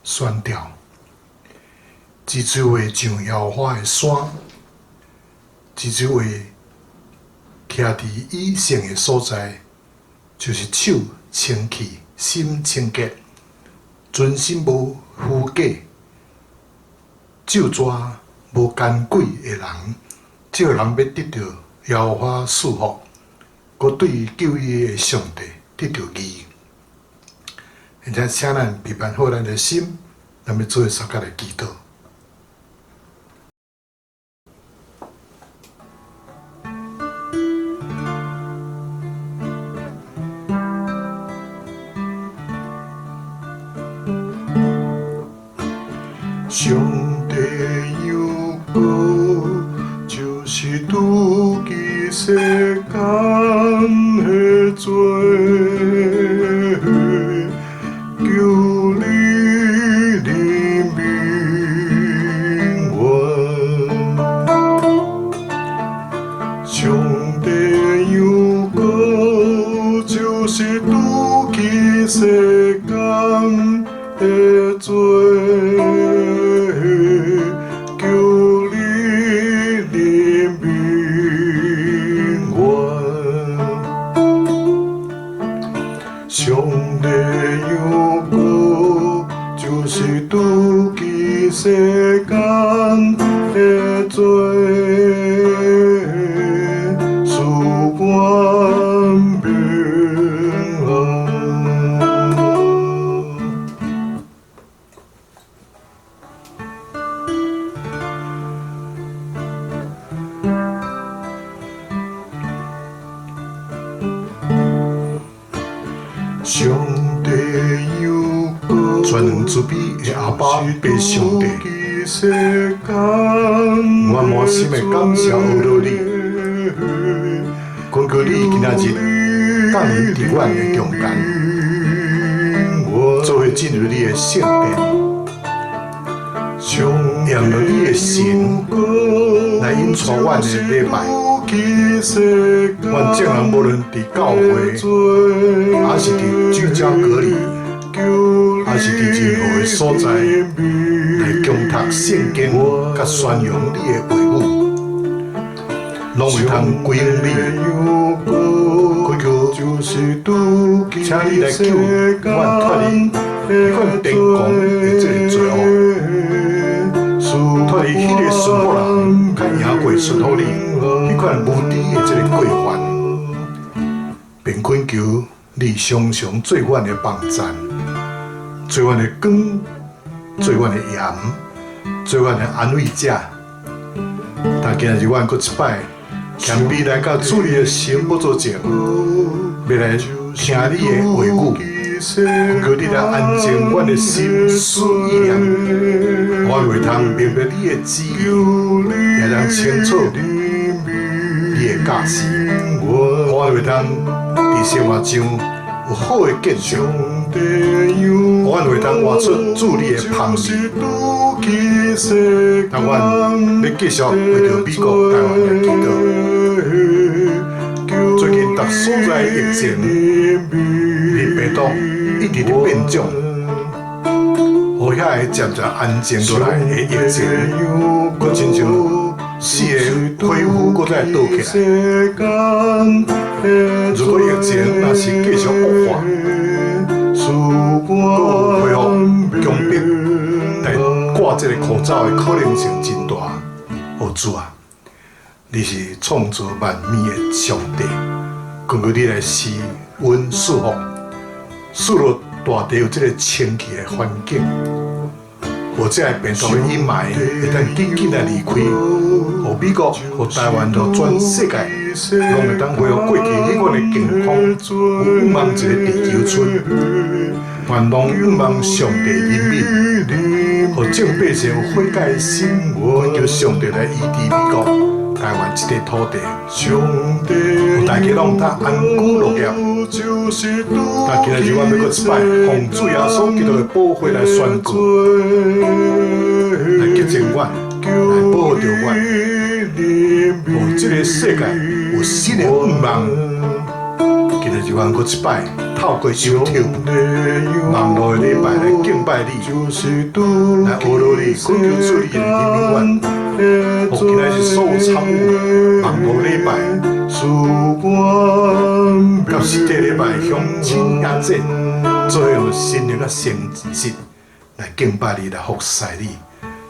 宣吊，一喙话像耶和华的山，一句话徛佇以圣的所在，就是手清气，心清洁，存心無虛假，咒詛無奸詭的人，這個人欲得著耶和華賜福，閣對救伊的上帝得著義。現在請咱備辦好咱的心，咱欲做相佮來祈禱。上帝有國，就是拄起世間的罪，求你憐憫阮。上帝有國，就是拄起世間的罪，求你憐憫阮。上帝有國，就是拄起世間的罪，賜阮平安。上帝有國，全能慈悲的阿爸父上帝，我滿心的感謝阿羅你，懇求你今仔日降臨佇阮的中間，做伙進入你的聖殿，用著你的神來引帶阮的禮拜。阮眾人無論佇教會，抑是佇居家隔離，抑是佇任何的所在，來恭讀聖經，佮宣揚你的話語，攏會通歸向你。懇求，請你來救阮脫離彼款癲狂的這个罪惡，脫離彼个順服人，較贏過順服你，彼款無知的這个過犯，並懇求你常常做阮的幫贊，做阮的光，做阮的鹽，做阮的安慰者。但今日阮閣一擺謙卑來到主你的神寶座前，欲來聽你的話語，懇求你來安靜阮的心思意念，我會通明白你的旨意，也通清楚你的教示，我會通佇生活上有好的見證，我會通活出主你的芳味。但阮欲繼續為著美國、台灣來祈禱。最近逐所在疫情，哩病毒一直佇變種，予遐个漸漸安靜落來的疫情，閣親像死的恢復，閣再倒起來。如果疫情若是繼續惡化，閣有恢復強迫來掛這个口罩的可能性真大。哦，主啊，你是創造萬物的上帝，懇求你來施恩賜福，賜予大地有這个清氣的環境，予這个病毒的陰霾會當緊緊來離開，予美國、予台灣、予全世界，攏會當恢復過去彼款的健康，有向望一个地球村，願攏向望上帝憐憫，予眾百姓有悔改的心，懇求上帝來醫治美國、台灣這塊土地，予大家攏通安居樂業。但今仔日阮欲閣一擺，奉主耶穌基督的寶血來宣告，來潔淨阮，來保護著阮，予這个世界有新的向望。今仔日阮閣一擺，透過 YouTube 網路的禮拜來敬拜你，來呵咾你，懇求主你來憐憫阮。予今仔日所有參與網路禮拜，佮實體禮拜鄉親兄姊，做伙用心靈佮誠實來敬拜你，來服侍你。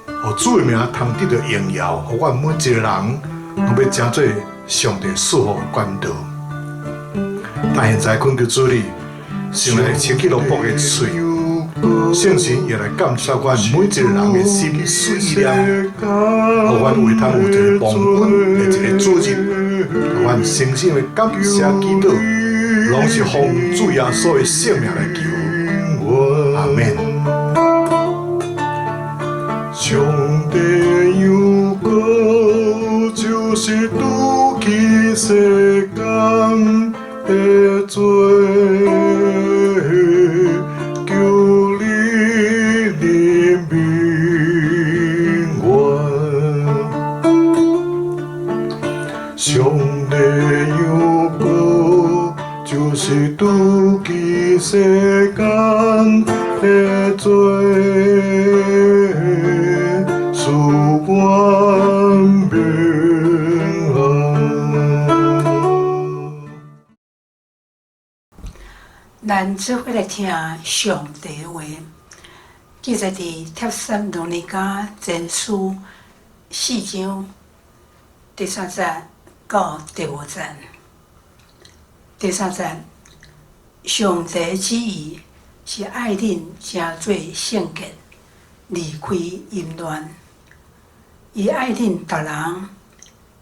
予主的名通得著榮耀，予阮每一个人攏欲成做上帝賜福的管道。但現在懇求主你，先來清去蘿蔔的喙，聖神也來鑒察阮每一個人的心思意念，予阮會通有一个蒙恩的一个主日，阮誠心的感謝祈禱，攏是奉主耶穌的聖名來求，阿們。上帝有歌，就是拄起世間的罪，求你憐憫阮。上帝有歌，就是拄起世間的罪，賜阮平安。咱做伙來聽上帝話，記載佇帖撒羅尼迦前書四章第三節到第五節。第三節，上帝旨意是愛恁成做聖潔，離開淫亂。伊愛恁逐人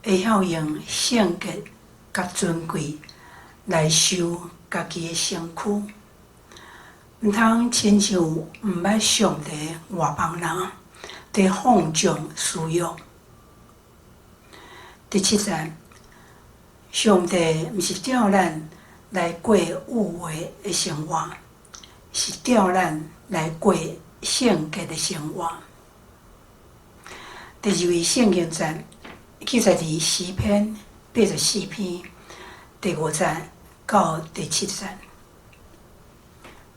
會曉用聖潔佮尊貴來守家己的身軀，毋通親像毋捌上帝的外邦人，佇放縱私欲。第七節，上帝毋是召咱來過欲畫的生活，是召咱來過聖潔的生活。第二位聖經節記載佇詩篇84篇第五節到第七節。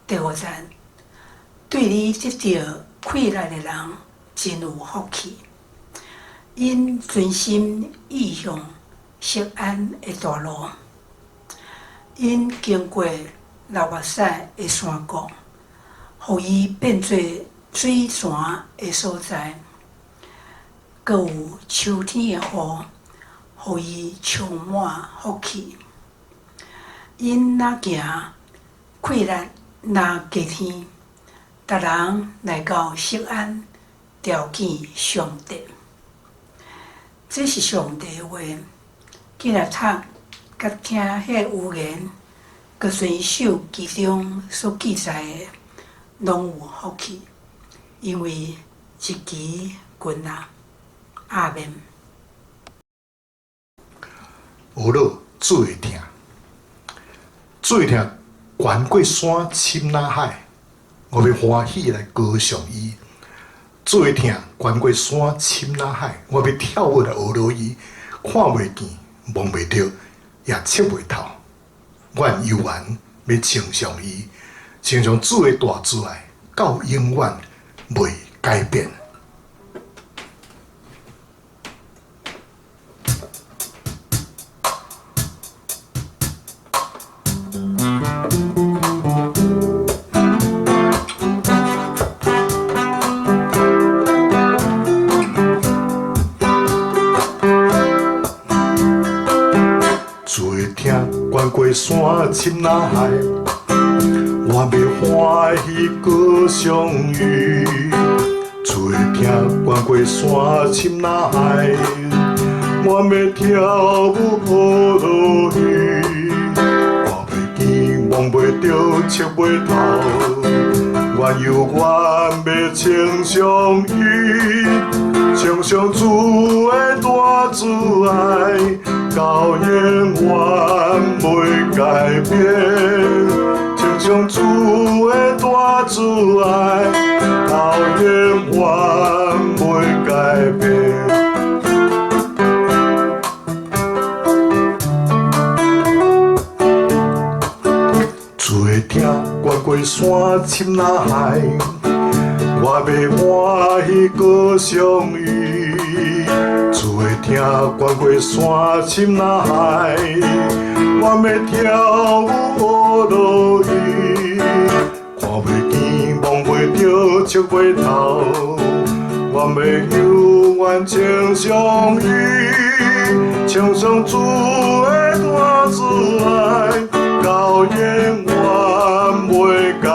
第五節，對你得著氣力的人真有福氣，𪜶存心意向錫安的大路，𪜶經過流目屎的山谷，予伊變做水泉的所在，閣有秋天的雨，予伊充滿福氣。𪜶若行氣力若加添，逐人來到錫安，朝見上帝。這是上帝的話，緊來讀佮聽彼个預言，閣遵守其中所記載的，攏有福氣，因為日期近啊。阿們。呵咾主的疼，主的疼懸過山，深若海，我欲歡喜來歌頌伊。主的疼懸過山，深若海，我欲跳舞來呵咾伊。看袂見，摸袂著，也測袂透。阮猶原欲稱頌伊，稱頌主的大慈愛，到永遠袂改變。疼悬过山，深若海，我欲欢喜阁相遇。厝的疼悬过山，深若海，我欲跳舞学落去。看袂见，摸袂著，笑袂头，愿犹原欲穿上伊，穿上主的大慈爱，到永远袂改变。穿上主的大慈爱，到永远袂改变。厝的疼悬过山，深若海，我欲欢喜阁相遇。厝的疼悬过山，深若海，我欲跳舞学落去。看袂见，摸袂著，笑袂头，我欲犹原穿上伊，穿上主的大慈爱，到永远袂改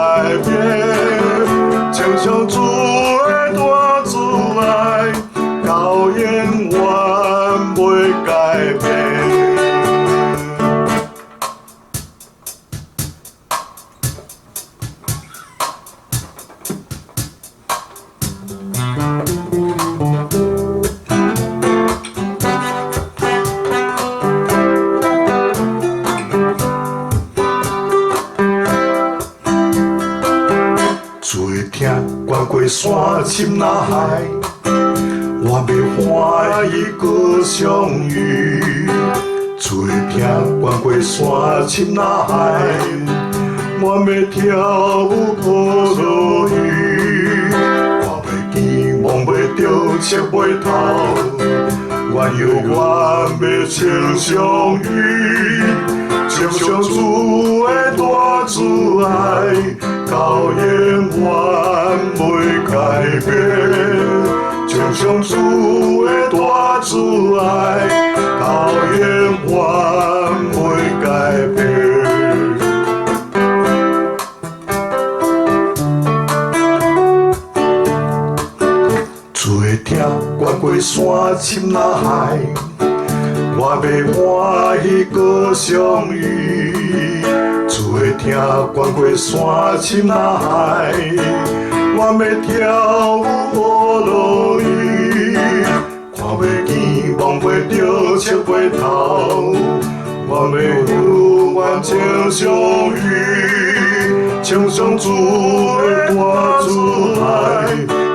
变。穿上主的大慈爱，到永远袂改变。厝的疼悬过山，深若海，我欲欢喜阁相遇。厝的疼悬过山，深若海，我欲跳舞学落去。看袂见，摸袂著，笑袂头，愿犹原欲穿上伊，穿上主的大慈爱，到永远袂改变。穿上主的大慈爱，到永远袂改变。厝的疼悬过山，深若海，我欲欢喜阁相遇。厝的疼悬过山，深若海，我欲跳舞学落去。看袂见，摸袂著，笑袂头，我欲犹原穿上伊，穿上主的大慈爱，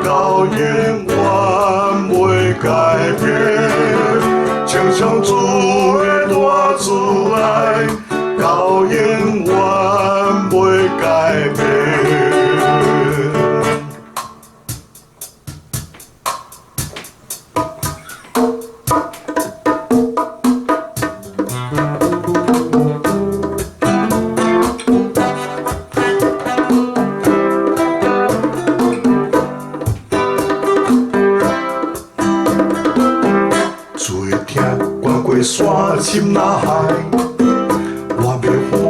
到永远袂改变。穿上主的大慈爱，到永远袂改变。厝的疼悬过山，深若海，我欲欢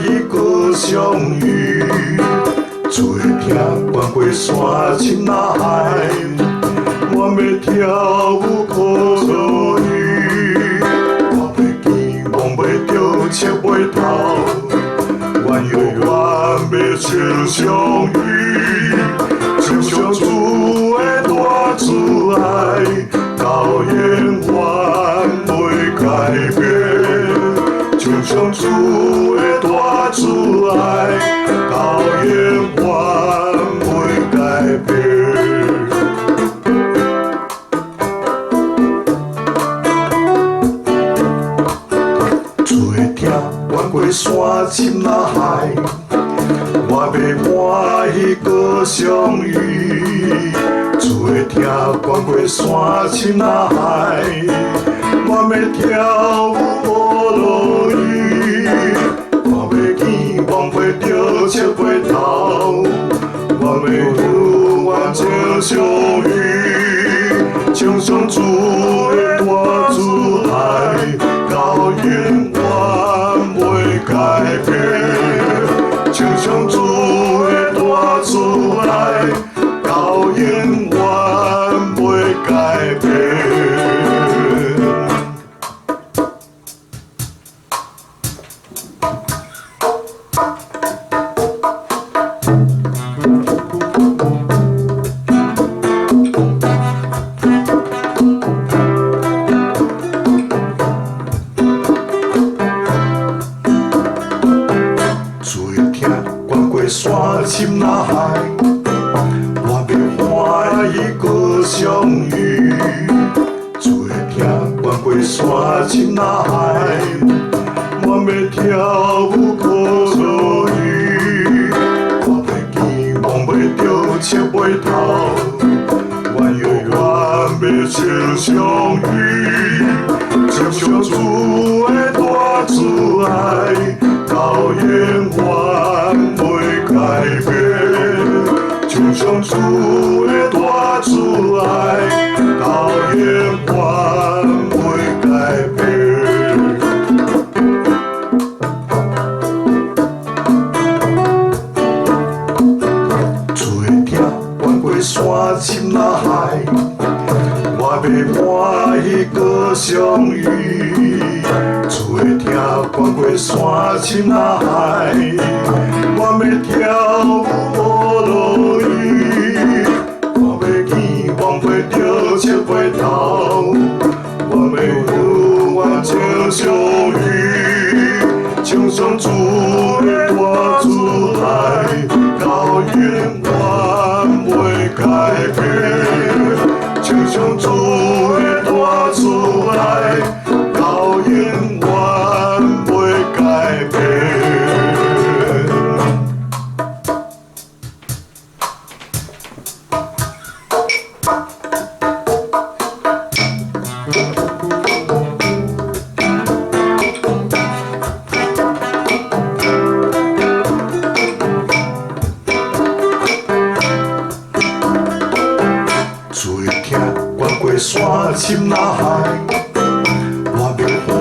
喜阁相遇。厝的疼悬过山，深若海，我欲跳舞学落去。看袂见，摸袂著，笑袂头，愿犹原欲穿上伊，穿上主的大慈爱，到永远袂改变。穿上主的大慈爱，到永远袂改变。厝的疼悬过山，深若海，我欲欢喜阁相遇。厝的疼悬过山，深若海，我欲跳舞学落去。看袂见，摸袂著，笑袂头，我欲犹原穿上伊，穿上主的大慈爱，到永远。懸過山深海，我欲跳舞歌颂伊。看袂見，望袂著，笑袂頭，願永遠欲穿上伊，穿上主的大慈愛，到永遠袂改變。穿上主的大慈愛，到永遠袂改變。主的疼懸過山深海，我欲歡喜閣相遇。主的疼懸過山深海，我欲跳舞學落伊。看袂見，望袂著，笑袂頭，我欲永遠穿上伊，穿上主的大慈愛，到永遠袂改變。穿上主的大慈愛，到永遠袂改變。主的疼懸過山深海，我欲歡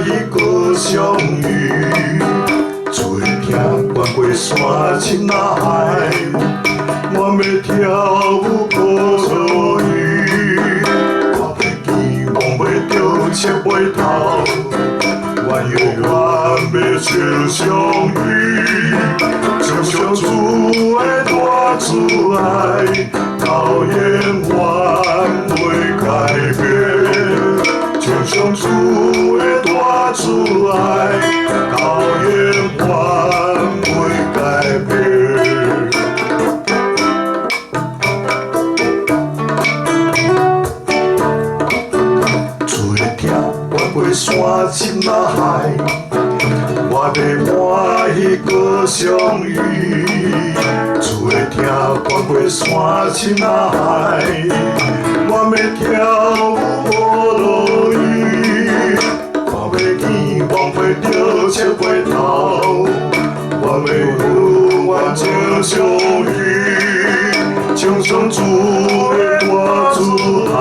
喜閣相遇。主的疼懸過山深海，我欲跳舞歌颂伊。看袂見，望袂著，笑袂頭，願永遠欲穿上伊，穿上主的大慈愛，到永遠袂改變。穿上主的大慈愛，到永遠袂改變。主的疼懸過山深海，我欲歡喜閣相遇。主的疼懸過山深海，我欲跳舞學落伊。看袂見，望袂著，笑袂頭，我欲永遠穿上伊，穿上主的大慈愛，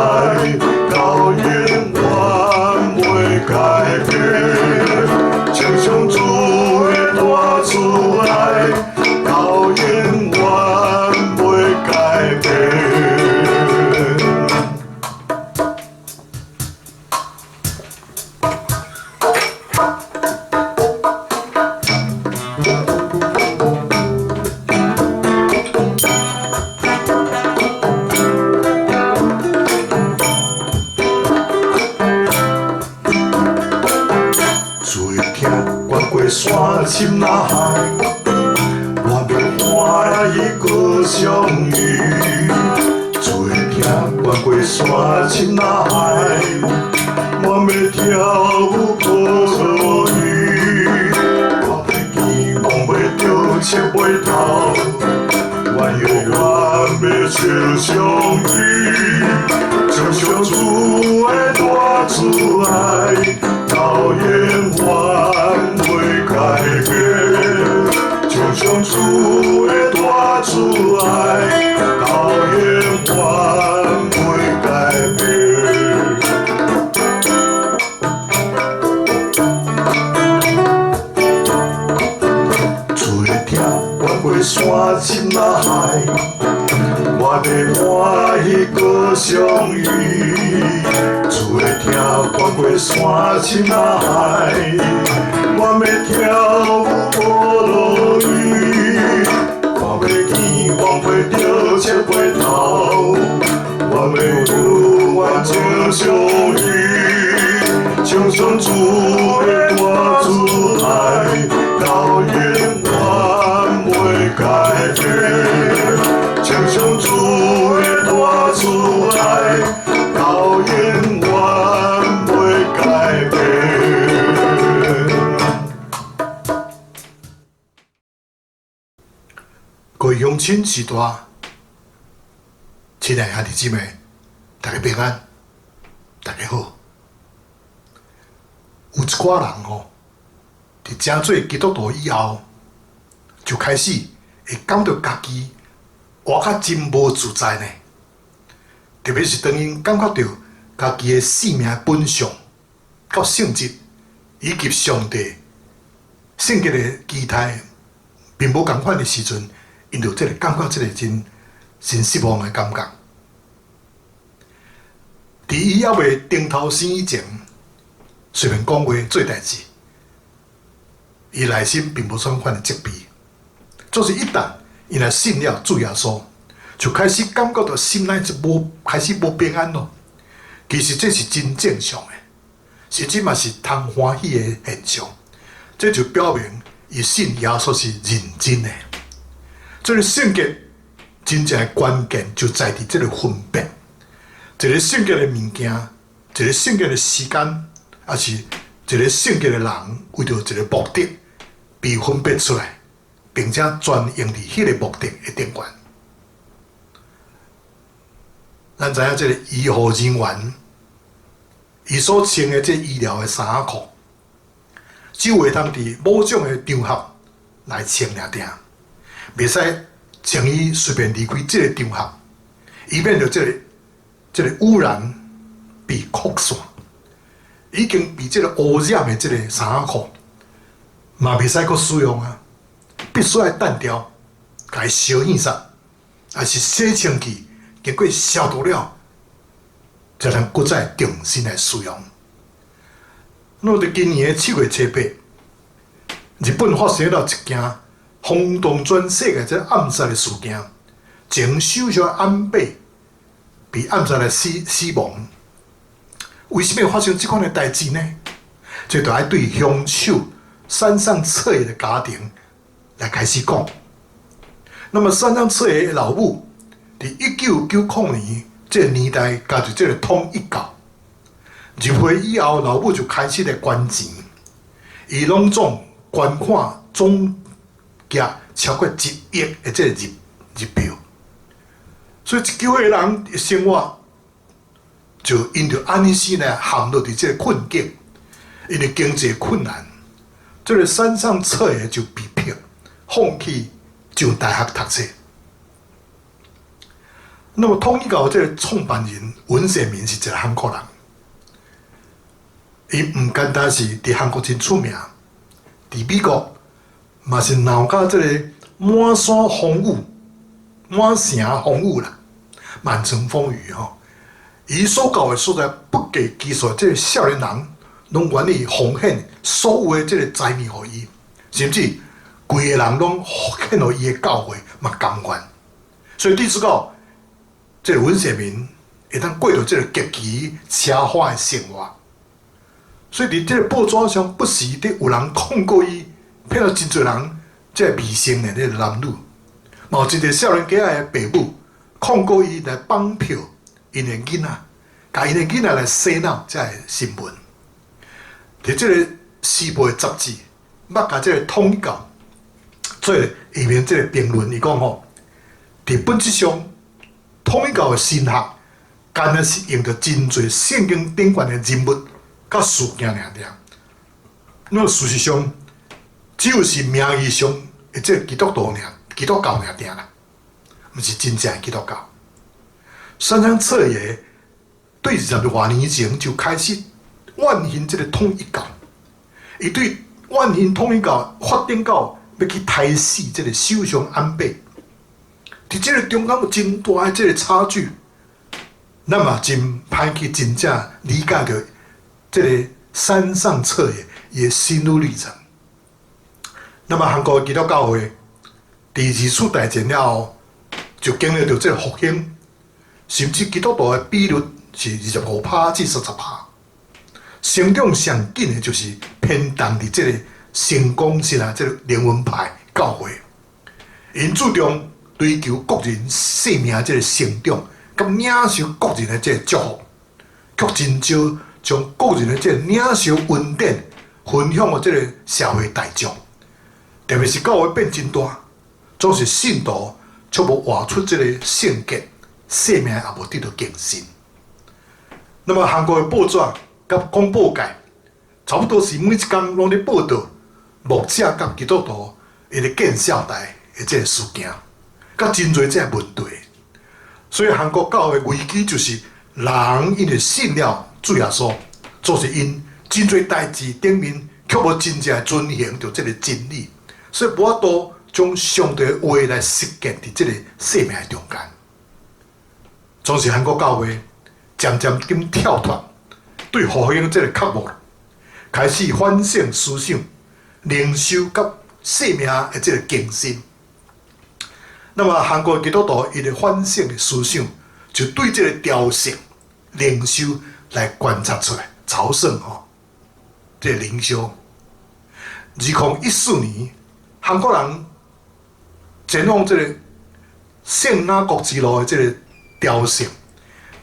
到永遠袂改變。穿上主的大慈愛，到永遠袂改變。主的疼懸過山深海，我欲歡喜閣相遇。主的疼懸過山深海，我欲跳舞歌颂伊。看袂見，望袂著，笑袂頭，願永遠欲穿上伊，穿上主的大慈愛，到永遠袂改變。穿上主的大慈愛，到永遠袂改變。主的疼懸過山深海，我欲歡喜閣相遇。主的疼懸過山深海，我欲跳舞學落伊。看袂見，望袂著，笑袂頭，我欲永遠穿上伊，穿上主的大慈愛，到永遠袂改變。穿上主的大慈愛，到永遠袂親時代，親愛兄弟姊妹，大家平安，大家好。有一寡人吼，佇成做基督徒以後，就開始會感覺家己活較真無自在呢。特別是當𪜶感覺著家己的生命本相、佮性質，以及上帝聖潔的期待並無仝款的時陣，𪜶就這个感覺這个真真失望的感覺。佇伊猶未頂頭生以前，隨便講話做代誌，伊內心並無啥物款的責備。就是一旦伊若信了主耶穌，就開始感覺著心內就無開始無平安囉。其實這是真正常的，甚至嘛是通歡喜的現象。這就表明伊信耶穌是認真的。這个聖潔真正的關鍵就在佇這个分別，一个聖潔的物件，一个聖潔的時間，抑是一个聖潔的人，為著一个目的被分別出來，並且專用佇彼个目的的頂懸。咱知影這个醫護人員，伊所穿的這醫療的衫仔褲，只有會通佇某種的場合來穿爾爾，袂使穿伊隨便離開這个場合，以免著這个污染被擴散。已經被這个污染的這个衫仔褲，嘛袂使閣使用啊！必須愛歕掉，共伊燒去煞，抑是洗清氣，經過消毒了，才通閣再重新來使用。那麼佇今年的7月7、8，日本發生了一件轟動全世界這暗殺的事件，前首相安倍被暗殺來死亡。為啥物發生這款的代誌呢？這就愛對兇手山上徹也的家庭來開始講。那麼山上徹也的老母，佇1990年這个年代加入這个統一教，入會以後，老母就開始來捐錢，伊攏總捐款總額超過1億的這个入票，所以一教會人的生活就因著按呢死來陷落佇這个困境，因為經濟困難，這个山上徹也就被迫放棄上大學讀冊。那麼統一教這个創辦人文鮮明是一个韓國人，伊毋簡單是佇韓國真出名，佇美國嘛是鬧甲這个滿山風雨、滿城風雨啦，滿城風雨吼。伊所教的所在不計其數，這个少年人攏願意奉獻所有的這个財物予伊，甚至規个人攏獻予伊的教會嘛甘願。所以以致到這个文鮮明會當過著這个極其奢華的生活。所以佇這个報紙上不時佇有人控告伊，騙了真濟人這个未成年的男女，嘛有真濟少年家的爸母控告伊來綁票𪜶的囡仔，共𪜶的囡仔來洗腦這个新聞。佇這个時報的雜誌，捌共這个統一教做下面這个評論，伊講吼，佇本質上，統一教的神學，敢若是用著真濟聖經頂懸的人物佮事件爾爾。那事實上，只有是名義上的這个基督徒爾，基督教爾爾啦，毋是真正的基督教。山上徹也對20外年前就開始怨恨這个統一教，伊對怨恨統一教發展到欲去刣死這个首相安倍，佇這个中間有真大的這个差距，咱嘛真歹去真正理解著這个山上徹也伊的心路歷程。那麼韓國基督教會佇二次大戰了後，就經歷著這个復興，甚至基督徒的比率是25%至30%。成長上緊的就是偏重佇這个成功是啊，這个靈恩派教會，𪜶注重追求個人生命這个成長，佮領受個人的這个祝福，卻真少將個人的這个領受恩典分享予這个社會大眾。特別是教會變真大，總是信徒卻無活出這个聖潔，生命也無得著更新。那麼韓國的報紙佮廣播界，差不多是每一工攏咧報導牧者佮基督徒𪜶咧見笑台的這个事件，佮真濟這个問題。所以韓國教會危機就是人因為信了主耶穌，做是𪜶真濟代誌頂面卻無真正遵行著這个真理，所以無法度將上帝的話來實踐佇這个生命中間。總是韓國教會漸漸緊跳脫對復興這个渴慕，開始反省思想、靈修佮生命的這个更新。那麼韓國基督徒伊的反省的思想，就對這个朝聖靈修來觀察出來，朝聖吼，這个靈修。2014年，韓國人前往這个聖雅各之路的這个朝聖，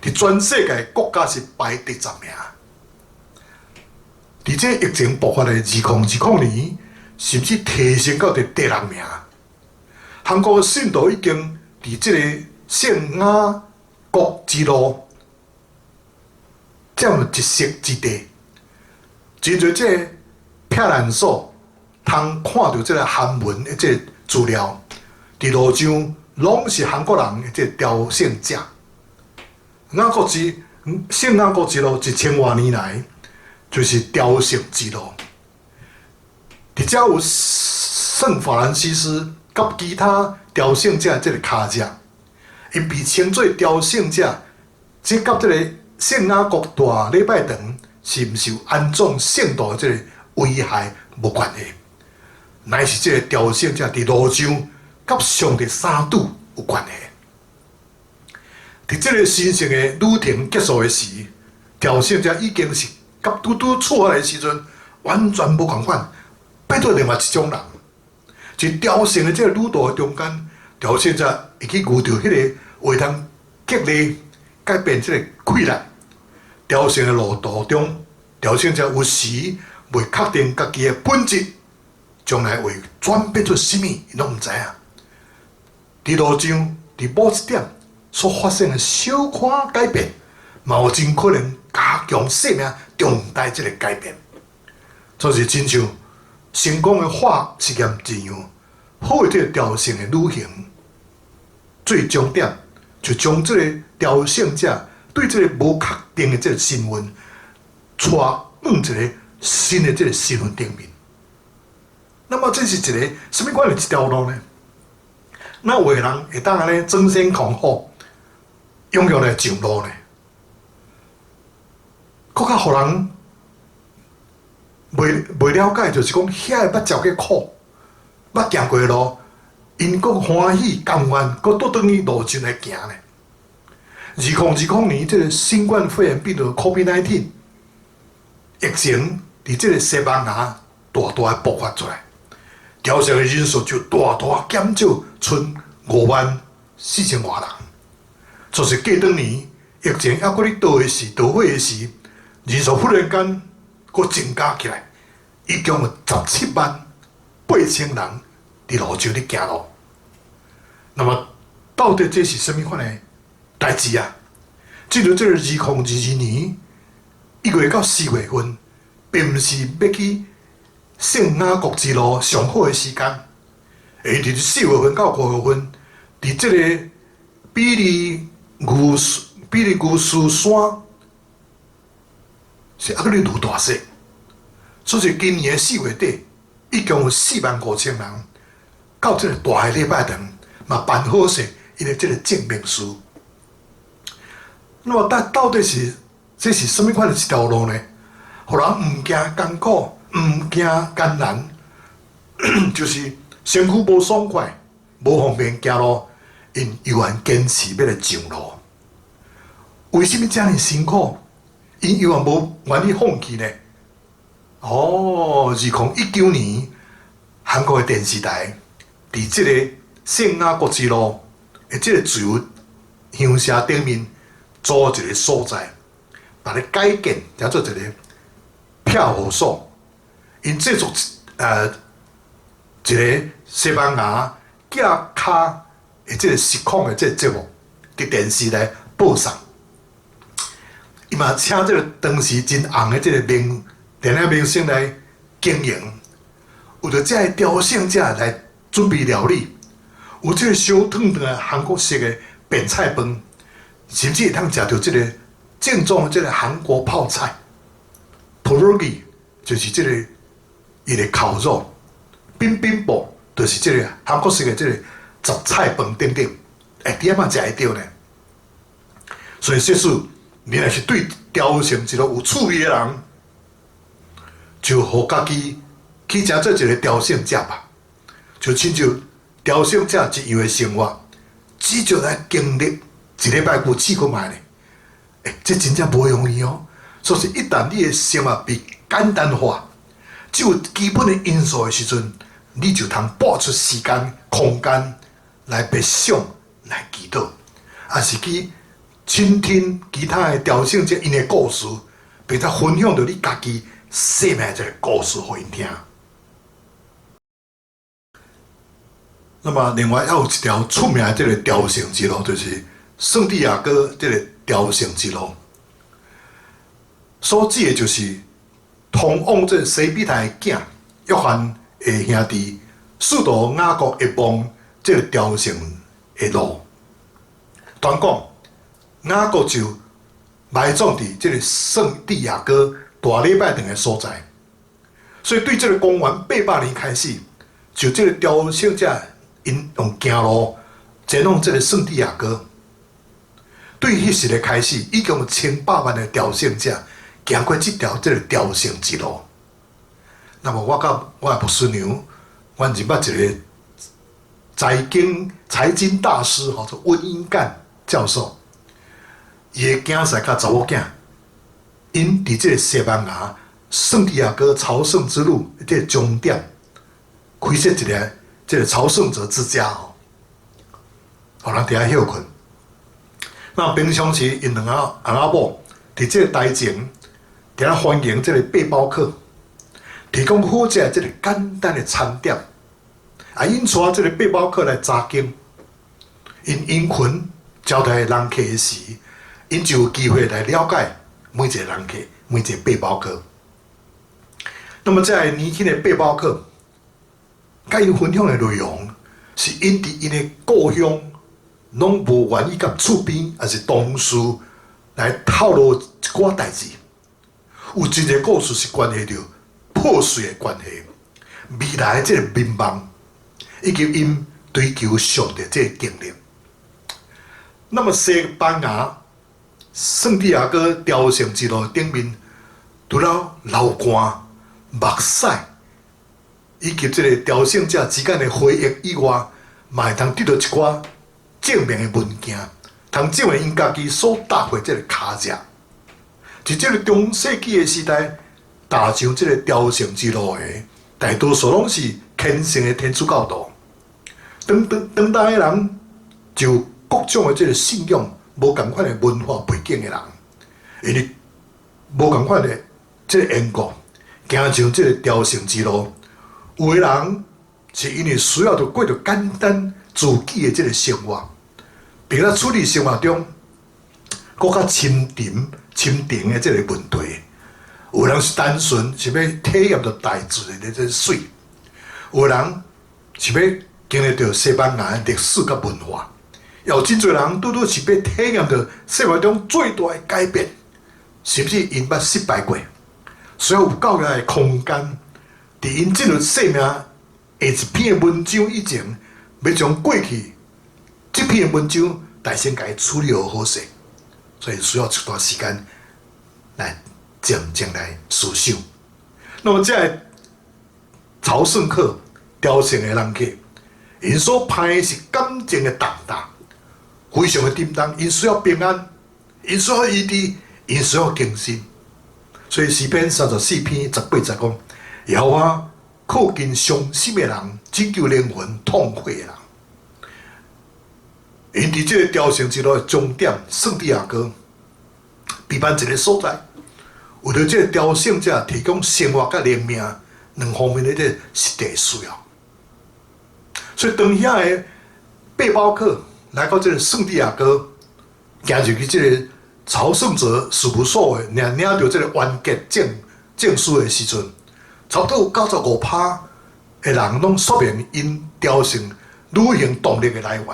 佇全世界國家是排第十名。佇這疫情爆發的2020年，甚至提升到佇第六名。韓國的信徒已經佇這个聖雅各之路佔一席之地。真濟這个避難所通看著這个韓文的這个資料，佇路上攏是韓國人的這个朝聖者。雅各之聖雅各之路一千外年來就是朝聖之路。佇遮有聖法蘭西斯佮其他朝聖者的這个跤跡，𪜶被稱做朝聖者，這佮這个聖雅各大禮拜堂是毋是有安葬聖徒的這个遺骸無關係，乃是這个朝聖者佇路上佮上帝相拄有關係。佇這个神聖的旅程結束的時，朝聖者已經是佮拄拄出發的時陣完全無仝款，變做另外一種人。佇朝聖的這个旅途的中間，朝聖者會去遇著彼个會當激勵改變這个困難。朝聖的路途中，朝聖者有時未確定家己的本質，將來會轉變做啥物，𪜶攏毋知影。佇路上，佇某一點所發生的小可改變，嘛有真可能加強生命重大這个改變。就是親像成功的化學實驗一樣，好的這个朝聖的旅行，最終點就將這个朝聖者對這个無確定的這个身份，帶往一个新的這个身份頂面。那麼這是一个啥物款的一條路呢？哪有的人會當按呢爭先恐後，踴躍來上路呢？閣較予人袂了解，就是講遐个捌食過苦，捌行過的路，𪜶閣歡喜甘願，閣倒轉去路上來行呢？2020年，這个新冠肺炎病毒（COVID-19）疫情，佇這个西班牙大大的爆發出來，朝聖的人數就大大減少，賰5萬4千外人。就是過轉年疫情猶閣咧倒的時，倒火的時，人數忽然間閣增加起來，一共有17萬8千人佇路上咧行路。那麼，到底這是啥物款的代誌啊？進入這个2022年1月到4月份，並毋是欲去聖雅各之路上好的時間。會佇4月份到5月份，佇這个比利牛斯山是猶閣咧落大雪，所以今年的4月底，一共有4萬5千人到這个大的禮拜堂，嘛辦好勢𪜶的這个證明書。那麼，到到底是這是啥物款的一條路呢？予人毋驚艱苦，毋驚艱難，就是身軀無爽快、無方便行路，𪜶猶原堅持欲來上路。為啥物遮爾辛苦？𪜶猶原無願意放棄呢？哦，2019年，韓國的電視台佇這个聖雅各之路的這个自由香社頂面租一个所在，把它改建，叫做一个票務所。𪜶製作一个西班牙寄跤的這个實況的這个節目，佇電視來播送。伊嘛請這个當時真紅的這个明電影明星來經營，有著這个朝聖者來準備料理，有這个燒燙燙的韓國式的便菜飯，甚至會通食著這个正宗的這个韓國泡菜，bulgogi 就是這个伊的烤肉，冰冰堡就是這个韓國式的這个雜菜飯等等，欸，佇遐嘛食會著呢。所以，說使你若是對朝聖之路有趣味的人，就予家己去成做一个朝聖者吧，就親像朝聖者一樣的生活，至少來經歷一禮拜有試看覓咧。欸，這真正無容易哦。所以，一旦你的生活被簡單化，只有基本的因素的時陣，你就通撥出時間、空間來默想、來祈禱，抑是去傾聽其他的朝聖者𪜶的故事，並且分享著你家己生命這个故事予𪜶聽。那麼，另外還有一條出名的這个朝聖之路，就是聖地亞哥這个朝聖之路。所指的就是通往這个西庇太的囝約翰的兄弟使徒雅各的夢這个朝聖的路。傳講雅各就埋葬佇這个聖地亞哥大禮拜堂的所在，所以對這个公元800年開始，就這个朝聖者𪜶用行路前往這个聖地亞哥。對彼時的開始，已經有千百萬的朝聖者行過這條這个朝聖之路。那麼我佮我的牧師娘，阮認捌一个財經大師，號做溫英干教授，伊的囝婿佮查某囝，𪜶佇這个西班牙聖地亞哥朝聖之路這个終點，開設一个這个朝聖者之家吼，予人佇遐歇睏。那平常時，𪜶兩個翁仔某佇這个台前，佇遐歡迎這个背包客，提供好食這个簡單的餐點，啊，𪜶帶這个背包客來查經，𪜶殷勤招待人客的時，𪜶就有機會來了解每一个人客，每一个背包客。那麼，這个年輕的背包客，佮𪜶分享的內容，是𪜶佇𪜶的故鄉攏無願意佮厝邊抑是同事來透露一寡代誌。有真濟故事是關係著破碎的關係、未來的這个迷茫，以及𪜶追求上帝這个經歷。那麼西班牙聖地亞哥朝聖之路頂面，除了流汗、目屎以及這个朝聖者之間的回憶以外，嘛會通得到一寡證明的文件，通證明𪜶家己所踏過這个跤跡。佇這个中世紀的時代，踏上這个朝聖之路的，大多數攏是虔誠的天主教徒。當當當代的人，就各種的這个信仰、無仝款的文化背景的人，因為無仝款的這个緣故，行上這个朝聖之路。有的人是因為需要著過著簡單自己的這个生活，並且處理生活中閣較深沉、深沉的這个問題。有人是單純是欲體驗著大自然的這个媠，有人是欲經歷著西班牙的歷史佮文化，也有真濟人拄拄是欲體驗著生活中最大的改變，甚至𪜶捌失敗過，需要有夠額的空間，佇𪜶進入生命下一篇的文章以前，欲將過去這篇的文章，大先共伊處理好勢，所以需要一段時間來靜靜來思想。那麼，這个朝聖客、朝聖的人客，𪜶所盼的是感情的重擔，非常的沉重。𪜶需要平安，𪜶需要醫治，𪜶需要更新。所以詩篇34篇18節講：耶和華靠近傷心的人，拯救靈魂痛悔的人。𪜶佇這个朝聖之路的終點，聖地亞哥，備辦一个所在，為著這个朝聖者提供生活佮靈命兩方面的這个實際需要。所以當遐个背包客來到這个聖地亞哥，行入去這个朝聖者事務所的，領領著這个完結證證書的時陣，差不多有95%的人攏說明𪜶朝聖旅行動力的來源，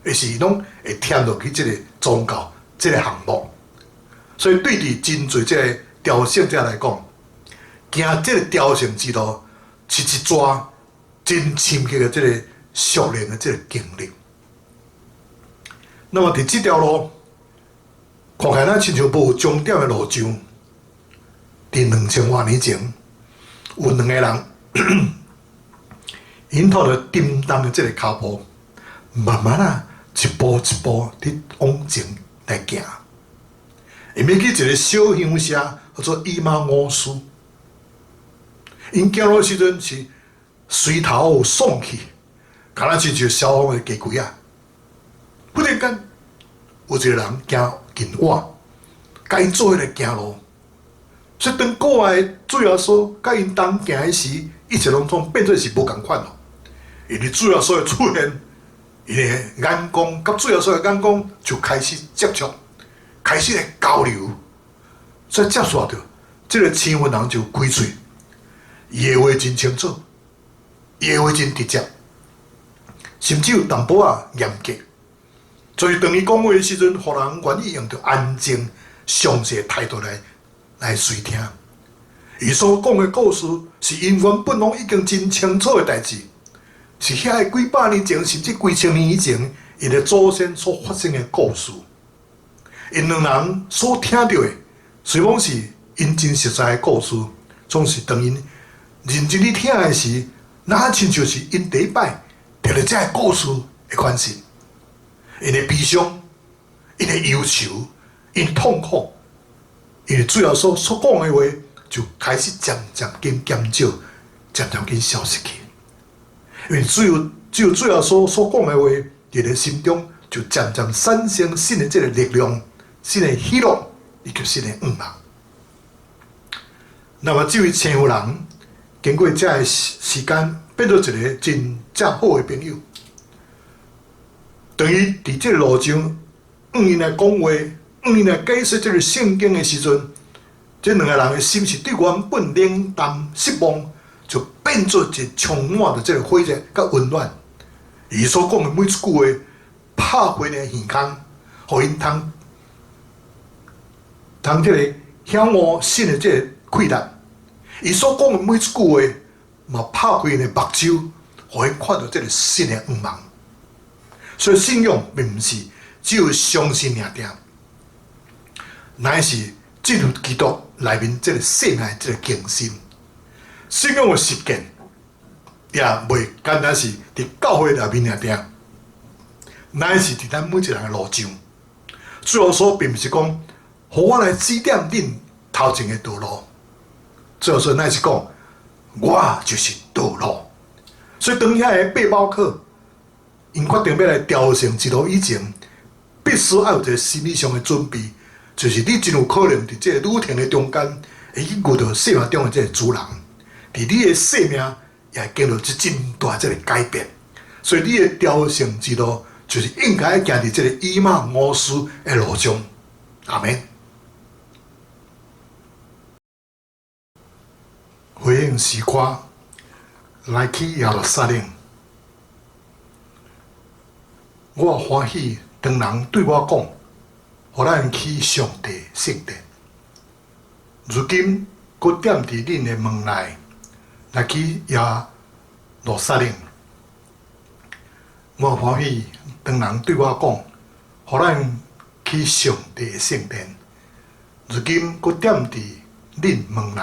會是攏會添落去這个宗教這个項目。所以對佇真濟這个朝聖者來講，行這个朝聖之路是一逝真深刻的這个屬靈的這个經歷。那麼佇這條路看起來，親像無終點的路上，佇2000外年前，有兩個人，𪜶拖著沉重的這个跤步，慢慢仔，一步一步佇往前來行。𪜶欲去一个小鄉社，叫做以馬忤斯。𪜶行路的時陣是隨頭爽氣，敢若親像消防的雞胿仔。忽然間，有一个人行近我，共𪜶做伙來行路。所以當古來主耶穌佮𪜶同行的時，一切攏總變做是無仝款囉。因為主耶穌的出現，𪜶的眼光佮主耶穌的眼光就開始接觸，開始來交流。所以接觸著，這个青雲人就開喙，伊的話真清楚，伊的話真直接，甚至有淡薄仔嚴格。所以當伊講話的時陣，予人願意用著安靜、詳細的態度來來垂聽。伊所講的故事是𪜶原本攏已經真清楚的代誌，是遐个幾百年前，甚至幾千年以前，𪜶的祖先所發生的故事。𪜶兩人所聽著的，雖講是𪜶真實在的故事，總是當𪜶認真去聽的時，若親像是𪜶第一擺聽著這个故事的款式。𪜶的悲傷，𪜶的憂愁，𪜶的痛苦，因為主耶穌所講的話，就開始漸漸緊減少，漸漸緊消失去。因為只有只有主耶穌所講的話，佇咧心中就漸漸產生新的這个力量、新的喜樂以及新的向望。那麼這位青婦人經過這个時時間，變做一个真正好的朋友。當伊佇這个路上，向𪜶來講話，向𪜶來解釋這个聖經的時陣，這兩个人的心是對原本冷淡失望，就變做一個充滿著這个火熱佮溫暖。伊所講的每一句話，拍開的耳孔，予𪜶通通這个曉悟新的這个氣力。伊所講的每一句話，嘛拍開𪜶的目睭，予𪜶看著這个新的向望。所以信仰並毋是只有相信爾爾，乃是進入基督內面這个生命的這个更新。信仰的實踐也袂單單是佇教會內面爾爾，乃是佇咱每一个人的路上。主耶穌並毋是講，予我來指點恁頭前的道路。主耶穌乃是講，我就是道路。所以當遐个背包客，𪜶決定欲來朝聖之路以前，必須愛有一个心理上的準備，就是你真有可能佇這个旅程的中間，會去遇著生命中的這个主人，佇你的生命也會經歷一真大這个改變。所以你的朝聖之路，就是應該愛行佇這个以馬忤斯的路上。阿們。回應詩歌，來去耶路撒冷。我歡喜當人對我講，予咱去上帝聖殿。如今閣踮佇恁的門內，來去耶路撒冷。我歡喜當人對我講，予咱去上帝聖殿。如今閣踮佇恁門內，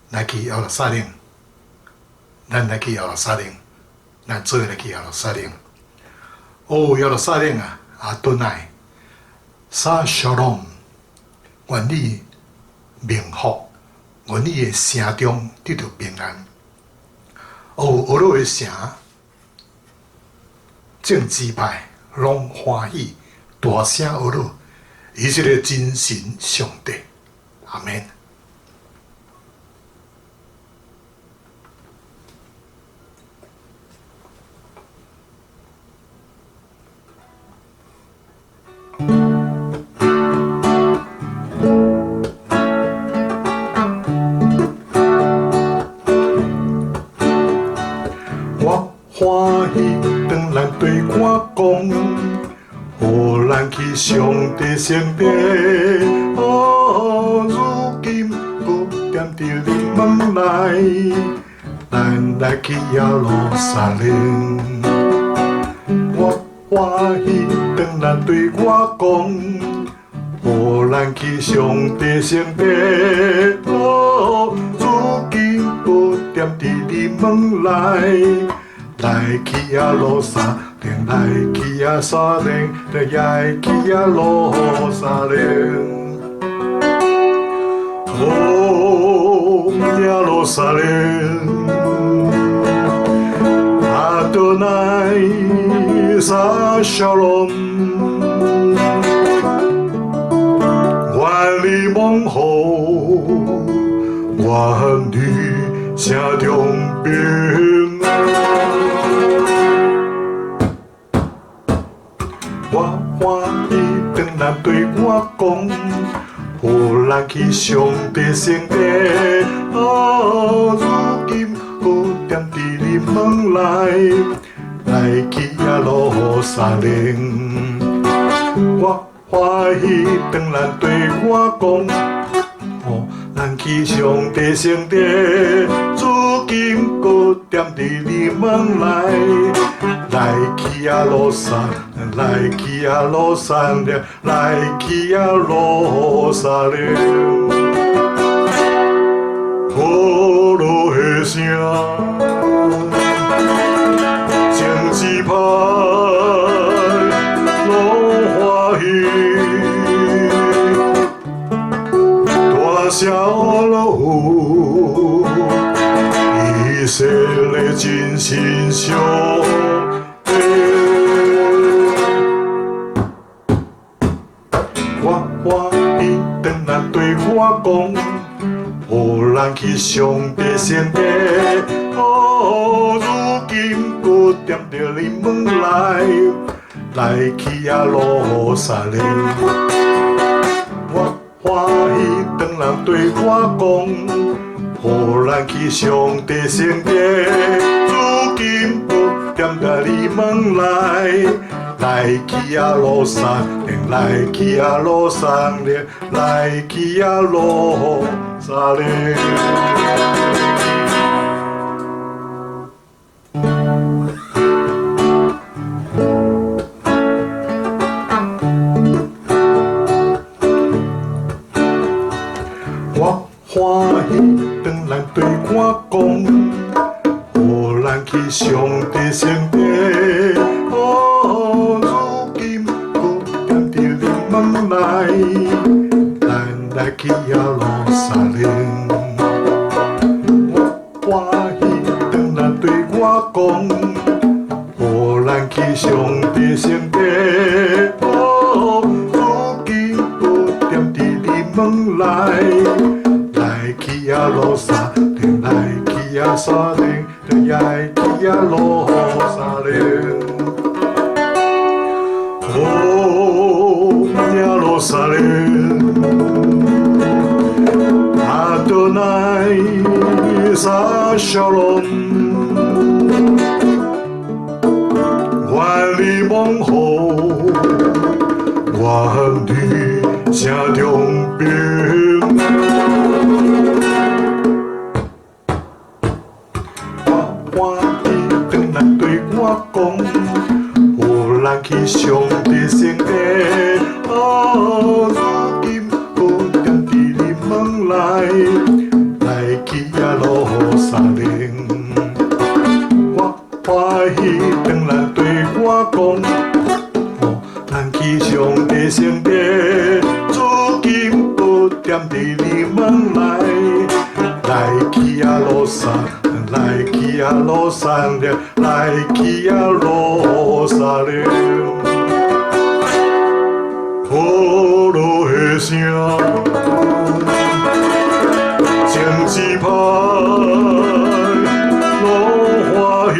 來去耶路撒冷。咱來去耶路撒冷，咱做伙來去耶路撒冷。哦，耶路撒冷啊，阿頓奈，撒小龍，願你明福，願你的城中得著平安。哦，俄羅的城，眾支派攏歡喜，大聲呵咾，伊是个真神上帝。阿們。對我講，予咱去上帝聖殿。哦，如今閣踮佇你門內，咱來去耶路撒冷。我歡喜當人對我講，予咱去上帝聖殿。哦，如今閣踮佇你門內，來去耶路撒冷，來去耶撒冷，來去耶路撒冷。哦，耶路撒冷，אדוני עשה שלום，願你蒙福，願你城中平安。我歡喜當人對我講，予咱去上帝聖殿。哦，如今閣踮佇你門內，來去耶路撒冷。我歡喜當人對我講，予咱去上帝聖殿。如今閣踮佇你門內，來去耶路撒冷，來去耶路撒冷，來去耶路撒冷。呼嚕的聲，情一拍攏歡喜，大聲呼嚕，以色列真心相會。我歡喜當人對我講，予咱去上帝聖殿。哦，如今閣踮佇你門內，來去耶路撒冷。我歡喜當人對我講，予咱去上帝聖殿。如今閣踮佇你門內，來去耶路撒冷，來去耶路撒冷，來去耶路撒冷。我歡喜當人對我講，予咱去上帝聖殿。哦，如今閣踮佇你門內，咱來去耶路撒冷。我歡喜當人對我講，予咱去上帝聖殿。哦，如今閣踮佇你門內，來去耶路撒冷，來去耶撒冷，來去耶路撒冷。哦，耶路撒冷，אדוני עשה שלום，願你蒙福，願你城中平安。我歡喜當人對我講，予咱去上帝聖殿。哦，如今閣踮佇你門內，來去耶路撒冷。我歡喜當人對我講，予咱去上帝聖殿。如今閣踮佇你門內，來去耶路撒冷，來去耶路撒冷，來去耶路撒冷。呼嚕的聲，情一拍攏歡喜，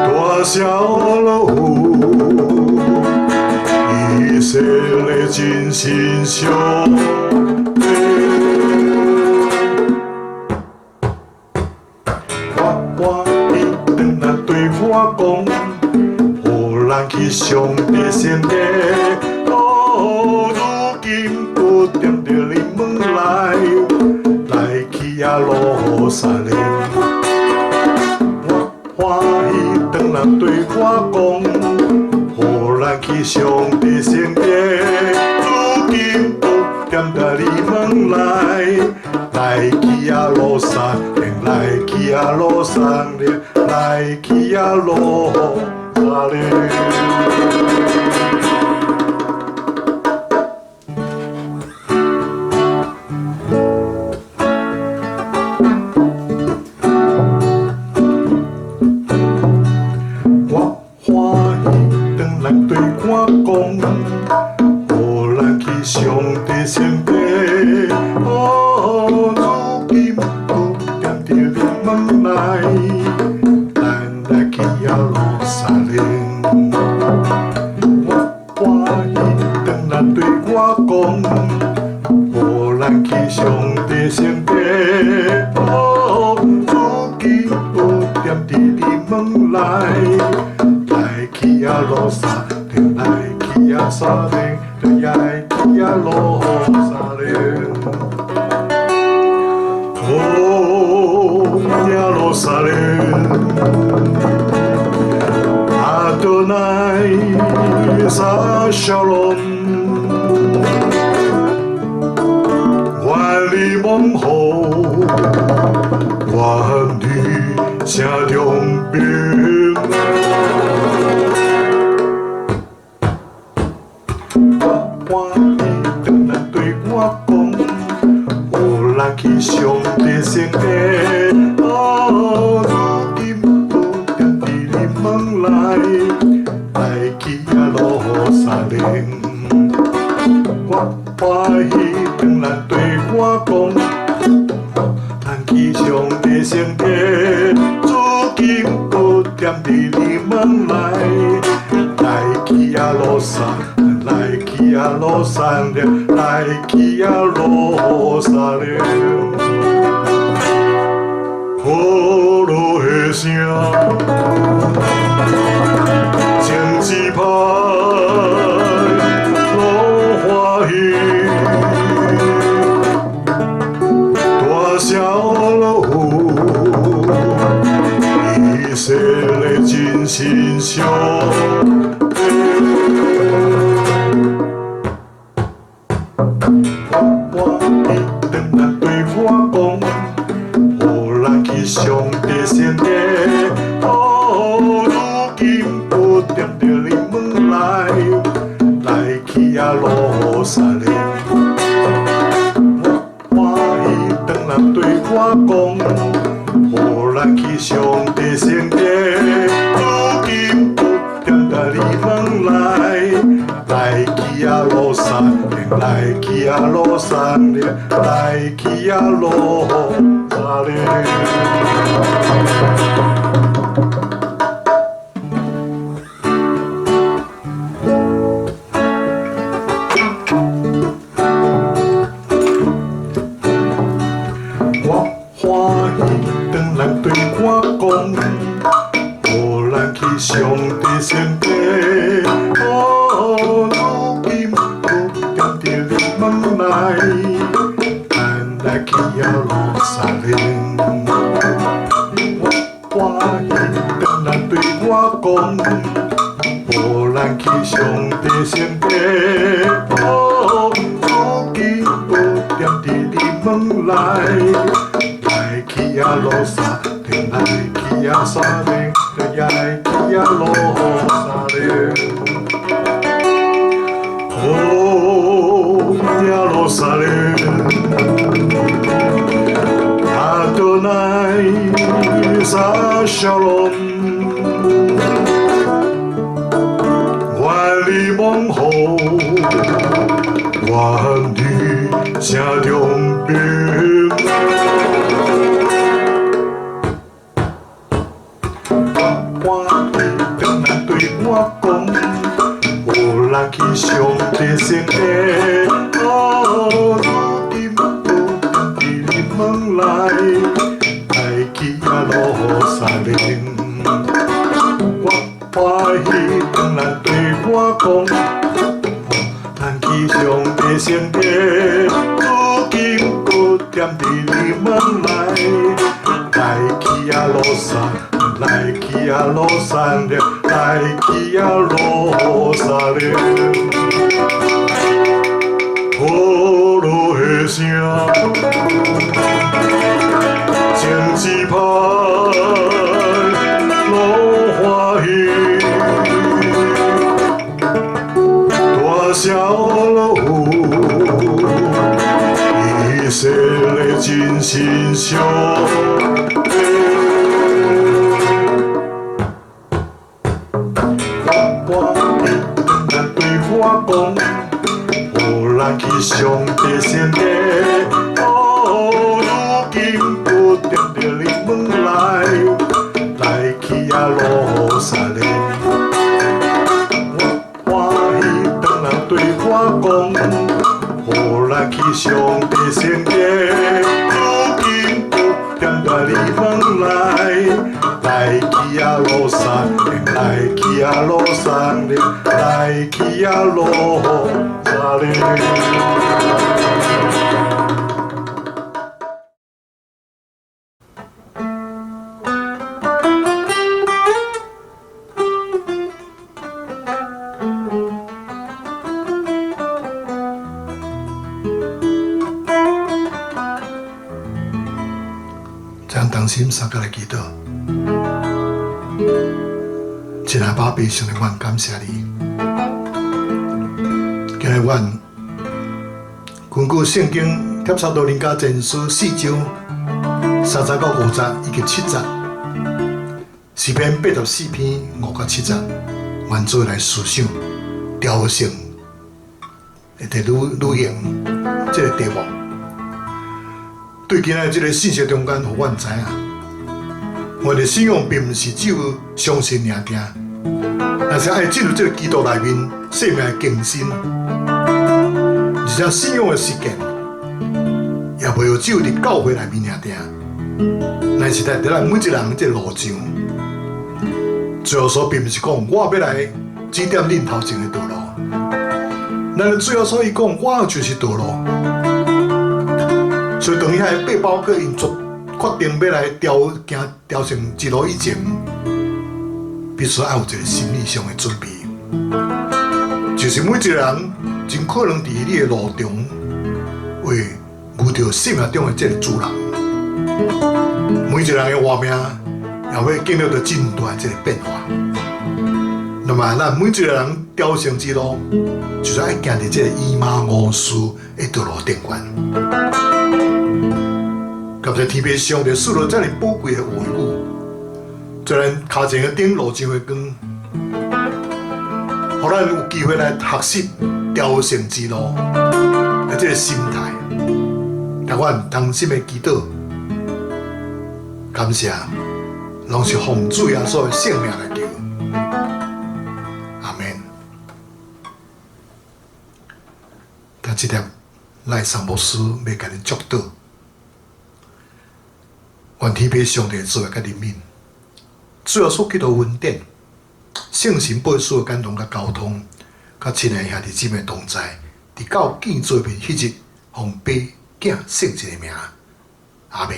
大聲呼嚕，以色列真心相會。我歡喜當上帝聖殿。哦，如今閣踮佇你門內，來去耶路撒冷。我歡喜當人對我講，予咱去上帝聖殿。如今閣踮佇你門內，來去耶路撒冷，來去耶路撒冷，來去耶路撒冷。我歡喜當人對我講，予咱去上帝聖殿。哦，如今閣踮佇你門內，咱來去耶路撒冷。我歡喜當人對我講，予咱去上帝聖殿。哦，如今閣踮佇你門內，來去耶路撒冷，來去耶撒冷，來去耶路撒冷。哦，耶路撒冷，阿多奈撒沙龍，萬里蒙福，願你城中平安。我歡喜當人對我講，予咱去上帝聖殿。哦，如今閣踮佇你門內，來去耶路撒冷。我歡喜當人對我講，咱去上帝聖殿。如今閣踮佇你門內，來去耶路撒冷，來去耶路撒冷，來去耶路撒冷。呼嚕的聲，情一拍攏歡喜，大聲呼嚕，以色列真心相。我歡喜當人對我講，予咱去上帝聖殿。哦，如今閣踮佇你門內，來去耶路撒冷。我歡喜當人對我講，予咱去上帝聖殿。如今閣踮佇你門內，來去耶路撒冷，來去耶路撒冷，來去耶路撒冷。我歡喜當人對我講，予咱去上帝聖殿。哦，如今閣踮佇你門內，咱來去耶路撒冷。我歡喜當人對我講，予咱去上帝聖殿。哦，如今閣踮佇你門內，來去耶路撒冷，來去耶撒冷，來去耶路撒冷。哦，耶路撒冷，阿多奈撒沙龍，萬里蒙福，願你城中平安。我歡喜當人對我講，予咱去上帝聖殿。哦，如今閣踮佇你門內，來去耶路撒冷。如今閣踮佇你門內，來去耶路撒，來去耶路撒冷，來去耶路撒冷。陀螺的聲，情一拍攏歡喜，大聲落雨，以色列真心相連。我歡喜人對我講，予咱去上帝聖殿。哦，如今閣踮著你門內，來去耶路撒冷。我歡喜當人對我講，予咱去上帝聖殿。如今閣踮著你門內，來去耶路撒冷，來去耶路撒冷，來去耶路撒冷。將同心相佮來祈禱，親愛爸爸上帝，阮感謝你。今日阮根據聖經帖撒羅尼迦前書4章30到5節以及7節，詩篇84篇5到7節，阮做來思想朝聖的旅行這個題目。對今仔這個信息中間，予阮知影，阮的信仰並毋是只有相信爾爾，但是愛進入這個基督內面生命的更新，而且信仰的實踐，也袂有只有佇教會內面爾爾，乃是佇咱每一個人這個路上。主耶穌並毋是講我欲來指點恁頭前的道路，咱的主耶穌伊講我就是道路。所以當遐个背包客𪜶做決定欲來朝行朝聖之路以前，必須愛有一個心理上的準備，就是每一個人真可能佇你的路中會遇著生命中的這個主人，每一個人的活命也會經歷著真大的這個變化。那麼，咱每一個人朝聖之路，就是愛行佇這個以馬忤斯的道路頂懸。感謝天父上帝賜落遮爾寶貴的話語，在咱跤前的頂路上的光，予咱有機會來學習朝聖之路的這個心態，讓阮同心的祈禱，感謝，攏是奉主耶穌的聖名來求，阿們。但這粒賴桑牧師欲共恁祝禱。願天父上帝慈愛佮憐憫，主耶穌基督恩典，聖神背書的感動佮交通，佮親愛兄弟姊妹同在，直到見主面彼日，奉爸、囝、聖神的名，阿們。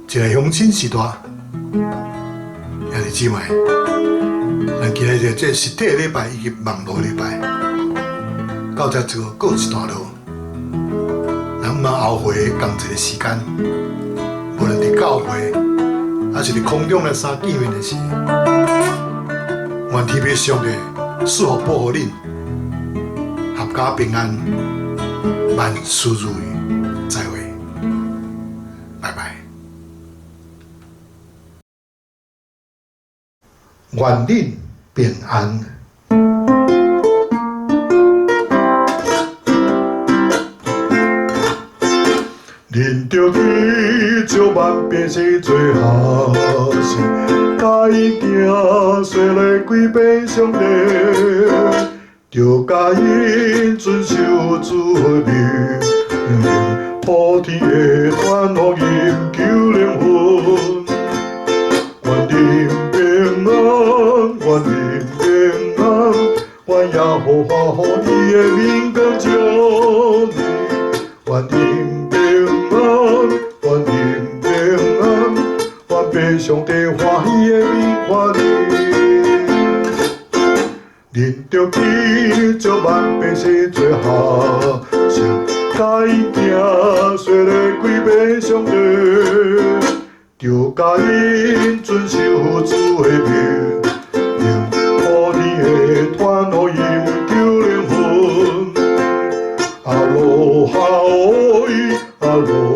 一个鄉親時代，兄弟姊妹，咱今日這實體禮拜以及網路禮拜，到這就告一段落。咱毋通後悔仝一个時間，無論佇教會，還是佇空中來相見面的時，願天父上帝賜福保護恁，闔家平安，萬事如意，再會，拜拜。願恁平安。恁著去招萬百姓做學生，教𪜶行洗禮歸俾上帝，著教𪜶遵守主的命令，普天的傳福音救靈魂。願恁平安，願恁平安，願耶和華予伊的名光照你，願𪜶平安，願𪜶平安，願父上帝歡喜的面看你。恁著去召萬百姓做學生，教𪜶行洗禮歸予上帝，著教𪜶遵守主的命令，普天的傳福音救靈魂。阿羅哈烏伊，阿羅。